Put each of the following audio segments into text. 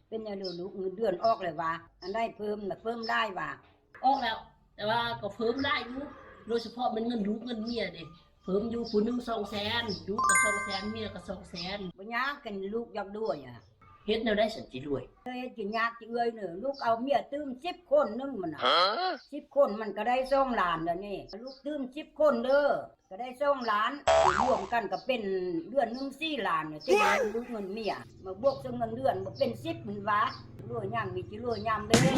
ເປັນຫຍັງເດີລູກ ເງິນເດືອນອອກແລ້ວຫວາ? ອັນໃດເພີ່ມນະ ເພີ່ມຫຼາຍຫວາ? ອອກແລ້ວ ແຕ່ວ່າກໍເພີ່ມຫຼາຍຢູ່ ໂດຍສະເພາະແມ່ນເງິນລູກເງິນເມຍເດ້ ເພີ່ມຢູ່ ຜູ້ໜຶ່ງສອງແສນ ລູກກໍສອງແສນ ເມຍກໍສອງແສນ. ບໍ່ຍາກ ຄັນລູກຢາກລວຍອະ. ເຮັດແນວໃດຊັ້ນຊິລວຍ? ເຮັດຊິຍາກຊິເອື້ອຍເນີ ລູກເອົາເມຍຕື່ມສິບຄົນໜຶ່ງມັນນະ ສິບຄົນມັນກໍໄດ້ສອງລ້ານແລ້ວນີ້ ລູກຕື່ມສິບຄົນເດີ ກໍໄດ້ສອງລ້ານ ລວມກັນກໍເປັນເດືອນໜຶ່ງສີ່ລ້ານ ເຕັມເງິນລູກເງິນເມຍ ມາບວກໃສ່ເງິນເດືອນບໍ່ເປັນສິບມັນຫວາ? ລວຍຍາມນີ້ຊິລວຍຍາມເດີ. ແມ່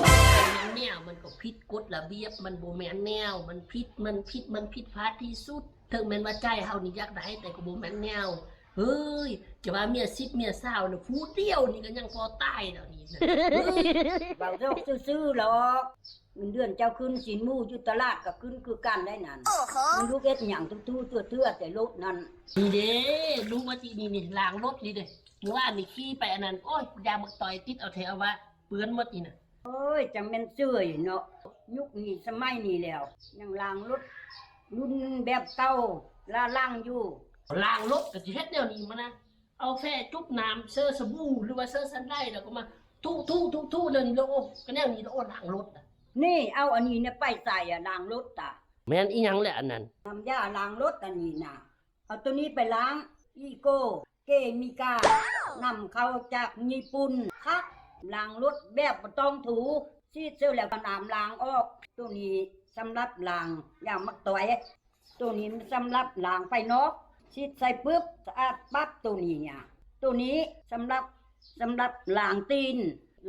ນແນວ ມັນກໍຜິດກົດລະບຽບ ມັນບໍ່ແມ່ນແນວ ມັນຜິດ ມັນຜິດ ມັນຜິດພາດທີ່ສຸດ. ເຖິງແມ່ນວ່າໃຈເຮົານີ້ຢາກໄດ້ ແຕ່ກໍບໍ່ແມ່ນແນວ. ເຮີ້ຍ ຈະວ່າເມຍສິບເມຍຊາວນະ ຜູ້ດຽວນີ້ກໍຍັງພໍຕາຍແລ້ວນີ້ນະ. ເຮີ້ຍ ເວົ້າດອກຊື່ໆດອກ ເງິນເດືອນເຈົ້າຂຶ້ນ ຊີ້ນໝູຢູ່ຕະຫຼາດກໍຂຶ້ນຄືກັນໄດ໋ນັ້ນ. ມັນລູກເຮັດຫຍັງທຸ່ໆເທື່ອໆແຕ່ລົດນັ້ນ? ນີ້ເດ້ ລູກວ່າຊິນີ້ ນີ້ລ້າງລົດນີ້ເດ້ ມື້ວານນີ້ຂີ່ໄປອັນນັ້ນ ໂອ້ຍ ຢາງບັກຕອຍຕິດເອົາແທ້ເອົາວ່າ ເປື້ອນໝົດນີ້ນະ. ໂອ້ຍ ຈັ່ງແມ່ນເຊື່ອຍເນາະ ຍຸກນີ້ສະໄໝນີ້ແລ້ວ ຍັງລ້າງລົດລຸ້ນແບບເກົ່າລ້າຫຼັງຢູ່. ລ້າງລົດກໍຊິເຮັດແນວນີ້ມານະ ເອົາແຟຈຸບນ້ຳເຊີສະບູ ຫຼືວ່າເຊີສັນໄດ ແລ້ວກໍມາທຸໆໆໆ ແນວນີ້ລະ. ໂອ້ ກໍແນວນີ້ລະ. ໂອ້ ລ້າງລົດນະ ນີ້ ເອົາອັນນີ້ນະໄປໃສ່ອະ ລ້າງລົດຕາ. ແມ່ນອີ່ຫຍັງແຫຼະອັນນັ້ນ? ນ້ຳຢາລ້າງລົດອັນນີ້ນະ ເອົາໂຕນີ້ໄປລ້າງ ອີໂກເກມິກາ ນຳເຂົ້າຈາກຍີ່ປຸ່ນ ຄັກ ລ້າງລົດແບບບໍ່ຕ້ອງຖູ ສີດເສີແລ້ວກໍນ້ຳລ້າງອອກ. ໂຕນີ້ສຳລັບລ້າງຢາງໝາກຕອຍ ໂຕນີ້ມັນສຳລັບລ້າງພາຍນອກ ສີດໃສ່ປຶບ ສະອາດປັບ. ໂຕນີ້ ໂຕນີ້ສຳລັບ ສຳລັບລ້າງຕີນ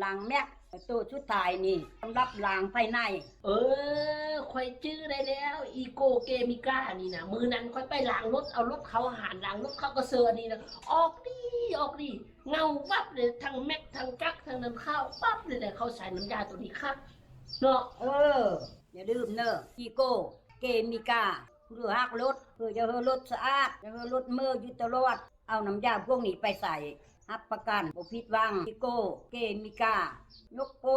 ລ້າງແມັກ. ໂຕສຸດທ້າຍນີ້ສຳລັບລ້າງພາຍໃນ. ເອີ ຂ້ອຍຈື່ໄດ້ແລ້ວ ອີໂກເກມິການີ້ນະ ມື້ນັ້ນຂ້ອຍໄປລ້າງລົດ ເອົາລົດເຂົ້າຮ້ານລ້າງລົດ ເຂົາກໍເຊີອັນນີ້ນະ ອອກດີ ອອກດີ ເງົາວັບເລີຍ ທັງແມັກ ທັງກັກ ທັງນ້ຳຂາວ ປັບເລີຍແຫຼະ ເຂົາໃສ່ນ້ຳຢາໂຕນີ້ຄັກເນາະ. ເອີ ຢ່າລືມເນີ ອີໂກເກມິກາ ເພື່ອຮັກລົດ ເພື່ອຈະເຮີລົດສະອາດ ຈະເຮີລົດເມີຢູ່ຕະຫຼອດ. ເອົານ້ຳຢາພວກນີ້ໄປໃສ່ ຮັບປະກັນບໍ່ຜິດຫວັງ. ອີໂກເກມິກາ ຍົກໂປ້